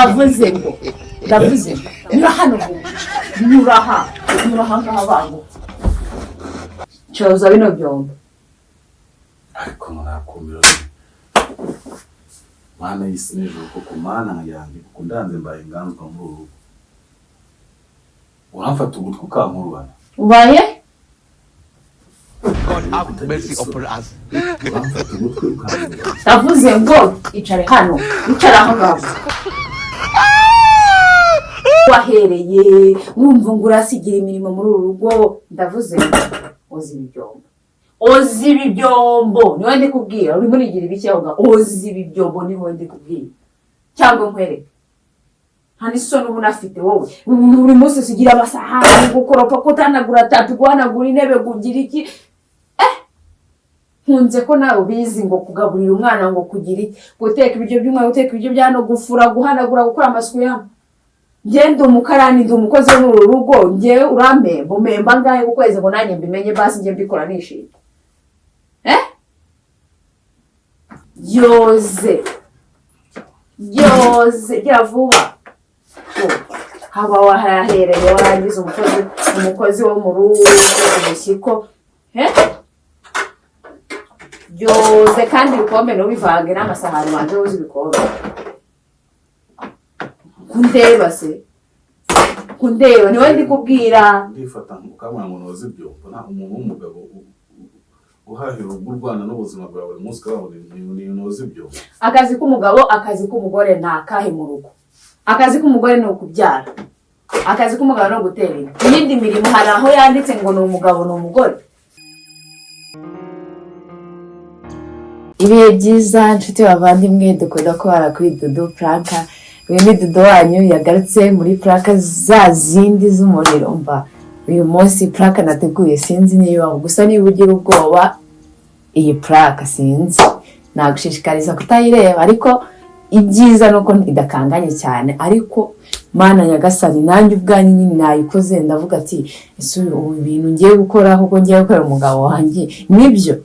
Ndavuze ngo, ndavuze ngo nyura hano vuba, nyura aha, nyura aha ngaha bangu, cyoza bino byombo. Ariko murakumira, Mana y'isi n'ijuru, koko Mana yanjye, kuko ndanze mbaye inganzwa muri uru rugo. Uramfata ugutwi ukankurubana. Ubaye? God have mercy upon us. Uramfata ugutwi ukankurubana. Ndavuze ngo icare hano, icara aho ngaho wahereye wumva ngo urasigira imirimo muri uru rugo. Ndavuze ngo oza ibi byombo, oza ibi byombo, niwe ndi kubwira. Urimo urigira ibiki aho ngaho? Oza ibi byombo, niwe ndi kubwira, cyangwa nkwereke. Nta n'isoni uba unafite wowe. Buri munsi usigira amasahani, gukoropa, kutanagura tapi, guhanagura intebe, kugira iki. Nkunze ko nawe ubizi ngo kugaburira umwana, ngo kugira iki, guteka ibiryo by'umwana, guteka ibiryo bya hano, gufura, guhanagura, gukora amasuku ya. Njye ndi umukarani, ndi umukozi wo muri uru rugo. Njyewe urampemba, umpemba angahe ku kwezi ngo nanjye mbimenye? Basi njye mbikora nishimye. Yoze, yoze, gira vuba. Oh, haba wahahereye warangiza umukozi, umukozi wo mu rugo, umushyiko. Byoze kandi ibikombe ntubivange n'amasahani, wanze woze ibikombe. Kundeba se, kundeba, niwe ndi kubwira. Ndifata ukambwira ngo noze ibyombo. Nta umuntu w'umugabo uhahira urugo, urwana n'ubuzima bwa buri munsi, ukabona ni noze ibyombo. Akazi k'umugabo, akazi k'umugore ni akahe mu rugo? Akazi k'umugore ni ukubyara, akazi k'umugabo ni ugutera inda. Iyindi mirimo hari aho yanditse ngo ni umugabo, ni umugore? Ibihe byiza, nshuti bavandimwe dukunda kubara kuri Dudu Prank. Uyu ni Dudu wanyu yagarutse muri prank za zindi z'umuriro. Mva, uyu munsi prank nateguye sinzi niba, gusa niba ugira ubwoba iyi prank, sinzi, nagushishikariza kutayireba. Ariko ibyiza ni uko idakanganye cyane. Ariko Mana nyagasani, nanjye ubwanjye nyine nayikoze, ndavuga ati: "Ese ubu bintu ngiye gukora kuko ngiye gukorera umugabo wanjye nibyo?"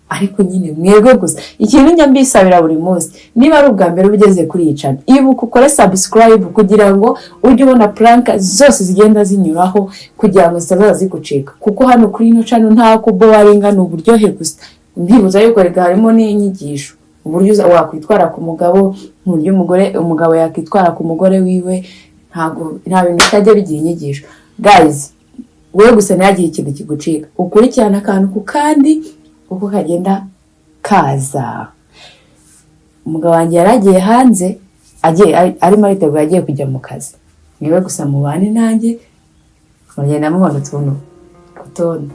Ariko nyine mwebwe gusa ikintu njya mbisabira buri munsi, niba ari ubwa mbere uba ugeze kuri iyi channel, ibuka ukore subscribe kugira ngo ujye ubona prank zose zigenda zinyuraho, kugira ngo zitazaza zigucika, kuko hano kuri ino channel nta kuboringa, ni uburyohe gusa. Mbibutsa yuko reka harimo n'inyigisho, uburyo wakwitwara ku mugabo, uburyo umugore, umugabo yakwitwara ku mugore wiwe. Ntabwo nta bintu bitajya bigira inyigisho, guys. Wowe gusa ntihagire ikintu kigucika, ukurikirane akantu ku kandi uko kagenda kaza. Umugabo wanjye yari agiye hanze, agiye arimo aritegura, agiye kujya mu kazi. Niwe gusa mubane nanjye, mugenda mubona utuntu ku tundi.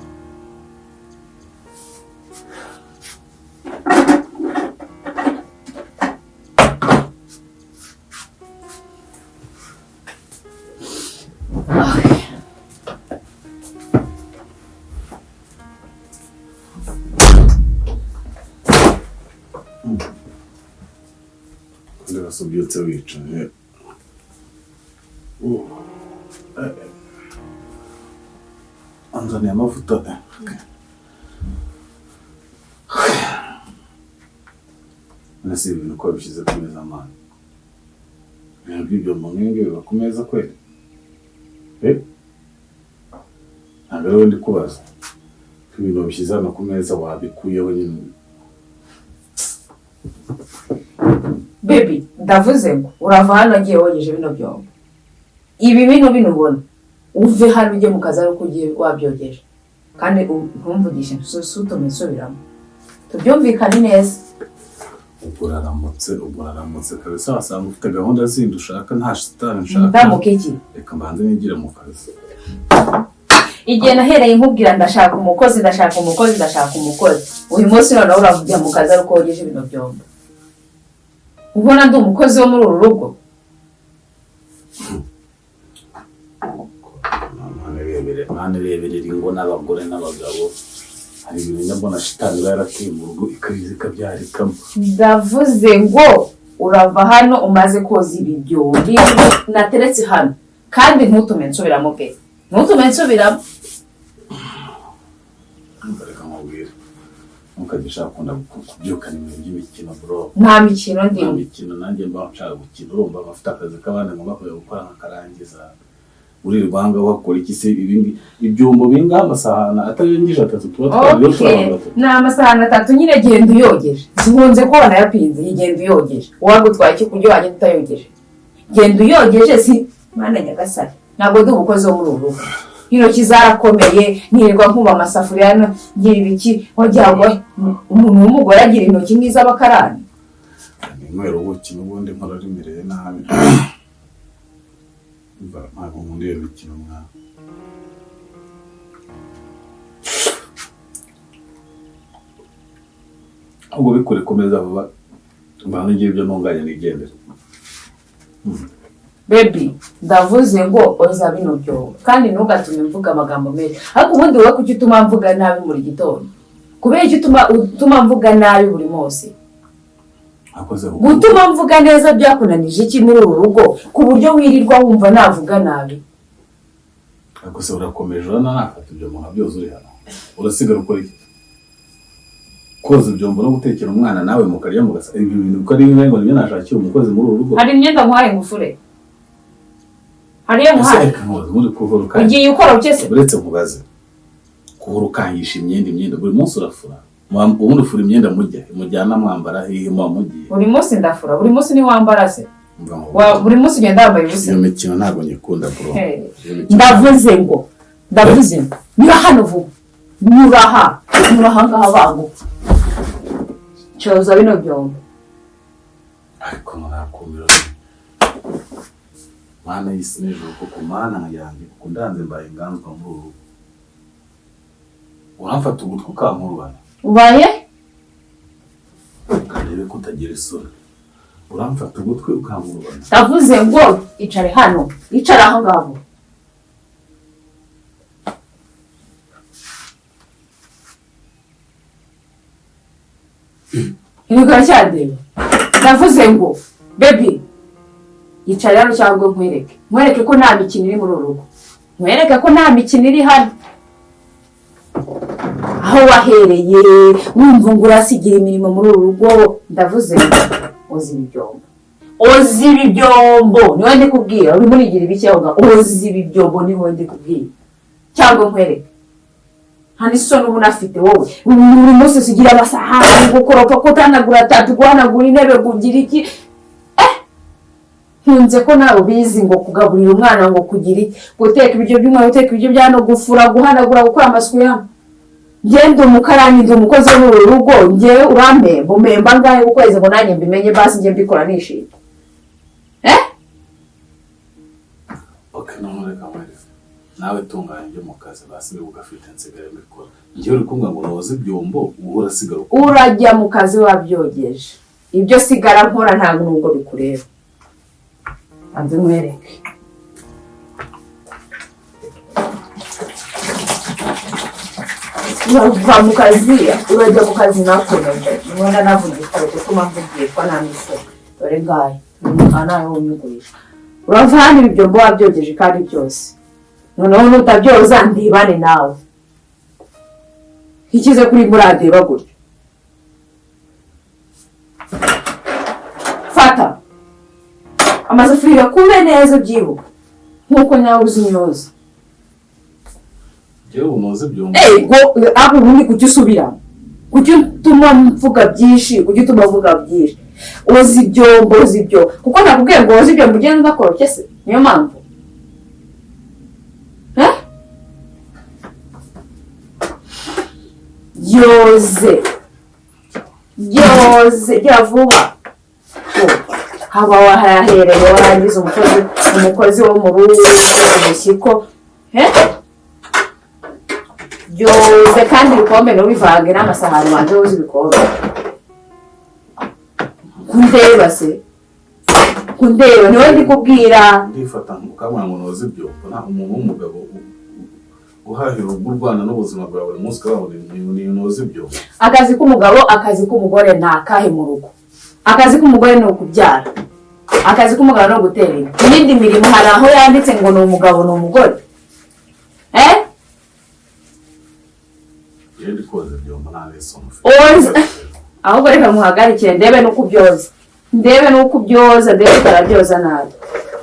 Ndabasa ubyutse wicaye. Anzaniye amavuta. Okay. None se ibi bintu ko wabishyize ku meza, mani? Ibintu by'ibyombo nk'ibi biba ku meza kweli? Ntabwo ari we ndi kubaza. Ko ibintu wabishyize hano ku meza, wabikuyeho nyine? Baby, ndavuze ngo urava hano agiye wogeje bino byombo. Ibi bino ubona, uve hano ujye mu kazi ari uko ugiye wabyogeje. Kandi ntumvugishe, sutume nsubiramo, tubyumvikane neza. Ubwo uraramutse, ubwo uraramutse kabisa. Wasanga ufite gahunda zindi ushaka, nta shitani nshaka. Ndamuka iki? Reka mbanze nigire mu kazi. Igihe nahereye nkubwira ndashaka umukozi, ndashaka umukozi, ndashaka umukozi, uyu munsi noneho uravugira mu kazi ari uko wogeje bino byombo. Ubona ndi umukozi wo muri uru rugo? Mana ireberera ingo n'abagore n'abagabo. Hari ibintu njya mbona shitani iba yarateye mu rugo, ikabiza ikabyarikamo. Ndavuze ngo urava hano umaze koza ibi byombi nateretse hano, kandi ntutume nsubiramo pe, ntutume nsubiramo. Reka nkubwire. Ntukajya ushaka kunda kubyukana ibintu by'imikino, bro. Nta mikino Nta ndimo. mikino, nanjye mba nshaka gukina. Urumva abafite akazi k'abandi ngomba kujya gukora nkakarangiza. Uririrwa aha ngaha wakora iki se? Ibingi ibyombo bingahe? Amasahani atarengeje atatu tuba twariyeho turi Okay. abantu batatu. Ni amasahani atatu nyine, genda uyogeje. Sinkunze ko wanayapinze, genda uyogeje. Uwagutwaye iki kurya wagenda utayogeje? Genda uyogeje. Si Mana nyagasani, ntabwo ndi umukozi wo muri uru rugo. Intoki zarakomeye, nkirirwa nkuba amasafuriya, ngira ibiki, wagira ngo umuntu w'umugore agira intoki nk'iz'abakarani. Ninywera ubuki, n'ubundi mpora rimereye nabi. Umva, ntabwo nkunda iyo mikino mwana. Ahubwo bikore, komeza vuba, mbanze ngire ibyo ntunganya nigendere. Baby, ndavuze ngo oza bino byombo, kandi ntugatume mvuga amagambo menshi. Ariko ubundi wowe kuki utuma mvuga nabi buri gitondo? Kubera iki utuma mvuga nabi buri munsi? Akoze. Gutuma mvuga neza byakunanije iki muri uru rugo, ku buryo wirirwa wumva navuga nabi? Akoze, urakomeje. Urabona nafata ibyombo nka byose uri hano, urasigara ukora iki? Koza ibyombo no gutekera umwana nawe mukarya mugasa, ibyo bintu uko ari bimwe ngo nibyo nashakiye umukozi muri uru rugo? Hari imyenda nkuhaye ngufure? Hari iyo Ese nkuhaye? Reka nkubaze, muri kuhora ukangisha Ugiye ukora ukese. Uretse nkubaze, kuhora ukangisha imyenda buri munsi, urafura? Ubundi ufura imyenda mujya mujyana mwambara hehe muba mugiye? Buri munsi ndafura? Buri munsi niwambara se? Mva ngo Buri munsi ugenda wambaye ubusa? Iyo mikino ntabwo nyikunda, bro. Hey. Iyo mikino- Ndavuze ngo nyura hano vuba, nyura aha, nyura aha ngaha banguka, cyoza bino byombo. Ariko murakumira, Mana y'isi n'ijuru, koko Mana yanjye, kuko ndanze mbaye inganzwa muri uru rugo. Uramfata ugutwi ukankurubana. Ubaye? Karebe ko utagira isoni, uramfata ugutwi ukankurubana. Ndavuze ngo icare hano, icara aho ngaho. Ntibikora. Ndavuze ngo baby, icara hano cyangwa nkwereke ko nta mikino iri muri uru rugo, nkwereke ko nta mikino iri hano. Aho wahereye wumva ngo urasigira imirimo muri uru rugo? Ndavuze ngo oza ibi byombo, oza ibi byombo, niwe ndi kubwira. Urimo urigira ibiki aho ngaho? Oza ibi byombo, niwe ndi kubwira, cyangwa nkwereke. Nta n'isoni uba unafite wowe. Buri munsi usigira amasahani, gukoropa, kutanagura tapi, guhanagura intebe, kugira iki. Nkunze ko nawe ubizi ngo kugaburira umwana, ngo kugira iki, guteka ibiryo by'umwana, guteka ibiryo bya hano, gufura, guhanagura, gukora amasuku ya hano. Njye ndi umukarani, ndi umukozi wo muri uru rugo. Njyewe urampemba, umpemba angahe ku kwezi ngo nanjye mbimenye? Basi njye mbikora nishimye, eh. Ok, none reka nkwereke, nawe tunganya ibyo mu kazi basi, niba ugafite nsigare mbikora. Njyewe uri kumbwira ngo noze ibyombo, ubu urasigara ukora? Urajya mu kazi wabyogeje. Ibyo sigara nkora ntabwo nubwo bikureba. Banze nkwereke. Urava mu kazi, urajya mu kazi nakomeje ubona navugisha gutuma mvugishwa nta misoro. Dore ngayo aha, nawe unyugurisha. Urava hano ibi byombo wabyogeje kandi byose. Noneho nutabyoza ndibane nawe ikize kuri murandeba gutyo. Fata amasafuriya kube neza, ubyibuka nkuko nawe uzi unyoza. Njyewe ubu noze ibyombo? Ego, aho ubundi kuki usubiramo? Kuki utuma mvuga byinshi? Kuki utuma mvuga byinshi? Oza ibyombo, oza ibyo, kuko nakubwiye ngo woze ibyombo ugenda udakorokye se, niyo mpamvu. Eh? Yoze, yoze, gira vuba. Oh, haba wahahereye warangiza umukozi wo mu rugo, umushyiko, eh? Yoze kandi ibikombe ntubivange n'amasahani, wanze woze ibikombe. Kundeba se, kundeba, niwe ndi kubwira. Ndifata ukabona ngo noze ibyombo, nta umuntu w'umugabo uhahira urugo, urwana n'ubuzima bwa buri munsi, ukabona ni noze ibyombo? Akazi k'umugabo, akazi k'umugore ni akahe mu rugo? Akazi k'umugore ni ukubyara, akazi k'umugabo ni ugutera inda. Iyindi mirimo hari aho yanditse ngo ni umugabo ni umugore, eh? Iyo ndi koza ibyombo nta n'isoni ufite. Oza. Ahubwo reka muhagarikire ndebe n'uko ubyoza, ndebe n'uko ubyoza, ndebe utarabyoza nabi.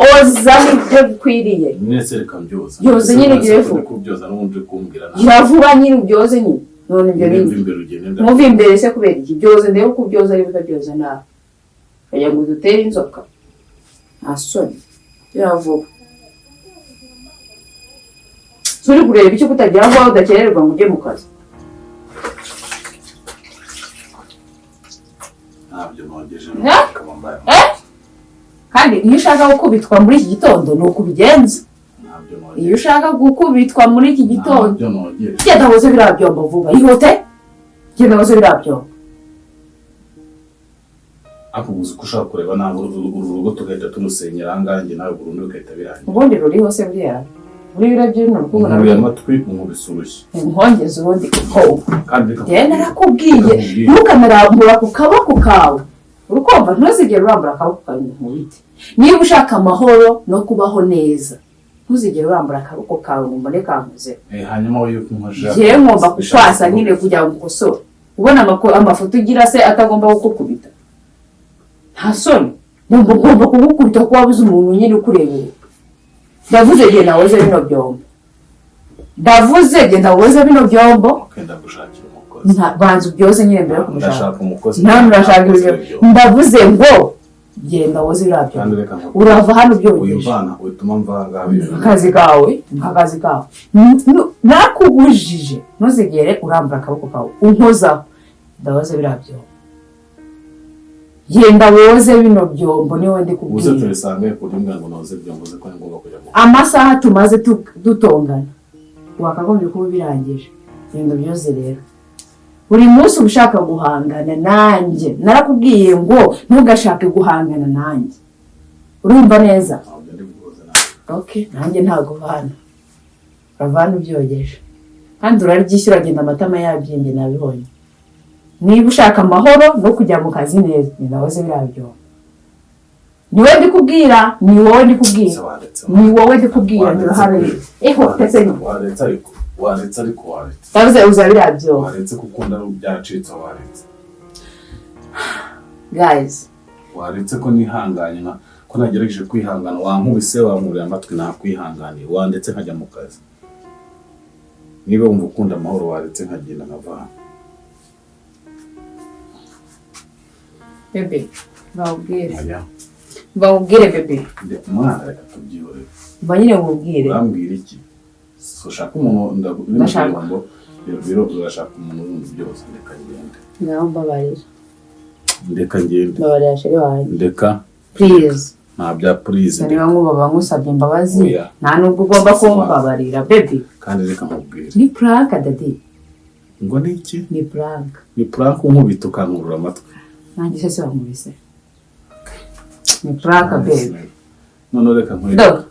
Oza nibyo bikwiriye. Nyine se reka mbyoza. Byoza nyine, ugire vuba. Uri kubyoza n'ubundi uri kumbwira nabi. Gira vuba nyine, ubyoze nyine. None ibyo ni Mva imbere ugende. Muve imbere se kubera iki? Byoze ndebe uko ubyoza, niba utabyoza nabi kugira ngo dutere inzoka. Nta soni, gira vuba. Turi kureba icyo kutagira ngo udakererwa ngo ujye mu kazi. Ntabyo nogeje. Eh? Akaba mbaye. Eh? Kandi iyo ushaka gukubitwa muri iki gitondo ni uko ubigenza. Ntabyo Iyo nogeje. ushaka gukubitwa muri iki gitondo, Ntabyo nogeje. genda woze biriya byombo vuba, ihute, genda woze biriya byombo. Ariko uzi ko ushaka kureba nabi uru rugo tugahita tumusenyera aha ngaha njye nawe burundu bigahita birangira. Ubundi ruriho se buriya? Buriya urebye runo rukundo Unkubiye amatwi, unkubise urushyi. Nkongeze ubundi ho. Kandi reka Njyewe narakubwiye, Reka nkubwire. ntukanarambura ku kaboko kawe, urukumva? Ntuzigere urambura akaboko kawe ngo nkubite. Niba ushaka amahoro no kubaho neza, ntuzigere urambura akaboko kawe ngo mbone kankozeho. Eh, hanyuma wowe yuko unkojeje Njyewe ngomba kukwasa nyine kugira ngo ukosore. Ubona amafoto ugira se atagomba kukukubita? Nta soni, ngomba kugukubita kuko wabuze umuntu nyine ukurebera. Ndavuze genda woze bino byombo, ndavuze genda woze bino byombo. Okay, ndagushakira umukozi. Banza ubyoze nyine mbere yo kumushaka. Ndashaka umukozi. Nta murashaka ibyo. Ibyo. Ndavuze ngo genda woze biriya Kandi byombo. reka nkubwire. Urava hano ubyogeje. Wimvana wituma mvanga ibintu. Akazi kawe, akazi kawe. Nakubujije, ntuzigere urambura akaboko kawe unkozaho. Ndawoze biriya byombo, genda woze bino byombo, niwe ndi Uze kubwira. tubisange ku buryo ngo noze ibyo mvuze ko ni ngombwa kujya mu Amasaha tumaze dutongana wakagombye kuba ubirangije. Genda ubyoze rero. Buri munsi uba ushaka guhangana nanjye. Narakubwiye ngo ntugashake guhangana nanjye, urumva neza? Ntabwo ndi buhuze nawe. Okay, nanjye ntabwo uvana, uravana ubyogeje kandi uraryishyura. Agenda amatama yabyimbye, nabibonye. Niba ushaka amahoro no kujya mu kazi neza, genda woze biriya byombo. Ni wowe ndi kubwira, ni wowe ndi kubwira. Se waretse. Ni wowe ndi kubwira. Waretse. Uruhare eho ndetse Waretse ariko, waretse ariko, waretse. Ndavuze uza biriya byombo. Waretse kuko byacitse, waretse. Guys. Waretse ko nihanganye nka ko nagerageje kwihangana. Wankubise, wankuriye amatwi, nakwihanganiye. Wandetse nkajya mu kazi. Niba wumva ukunda amahoro, waretse nkagenda nkava hano. Bébé, bawubwire. Nkajya Bawubwire bébé. Umwana reka tubyihorere. Mba nyine mubwire. Urambwira iki? So, ushaka umuntu Ndashaka. Ngo biro urashaka umuntu wundi byose, ndeka ngende. Ngaho mbabarira. Ndeka ngende. Mbabarira chéri wanjye. Ndeka. Please. Nta bya please. Niba nkubaba nkusabye imbabazi, Oya. nta nubwo ugomba kumbabarira baby. Kandi reka nkubwire. Ni prank, daddy. Ngo ni iki? Ni prank. Ni prank unkubita ukankurura amatwi? Nanjye se se wankubise? Ni prank, baby. Noneho reka nkwereke. Do.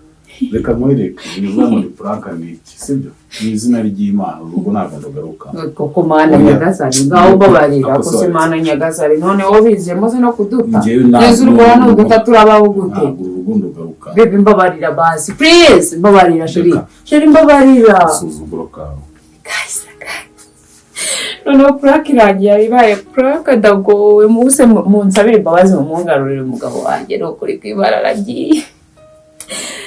Reka nkwereke, bivuga ngo ni prank ni iki, sibyo? Mu izina ry'Imana, urugo ntabwo ndugaruka. Koko Mana Oya. nyagasani, ngaho mbabarira. Ako Ko se sorry. Mana nyagasani, none wowe bizemo se no kuduta? Njyewe ntabwo- Neza urwo nuduta turabaho gute? Ntabwo uru rugo ndugaruka. Baby, mbabarira basi, please, mbabarira chéri. Reka. Chéri, mbabarira. Agasuzuguro kawe. Guys, guys. Noneho prank irangiye ibaye prank, ndagowe. Muse munsabire imbabazi, mumungarurire umugabo wanjye, ni ukuri kw'Imana aragiye.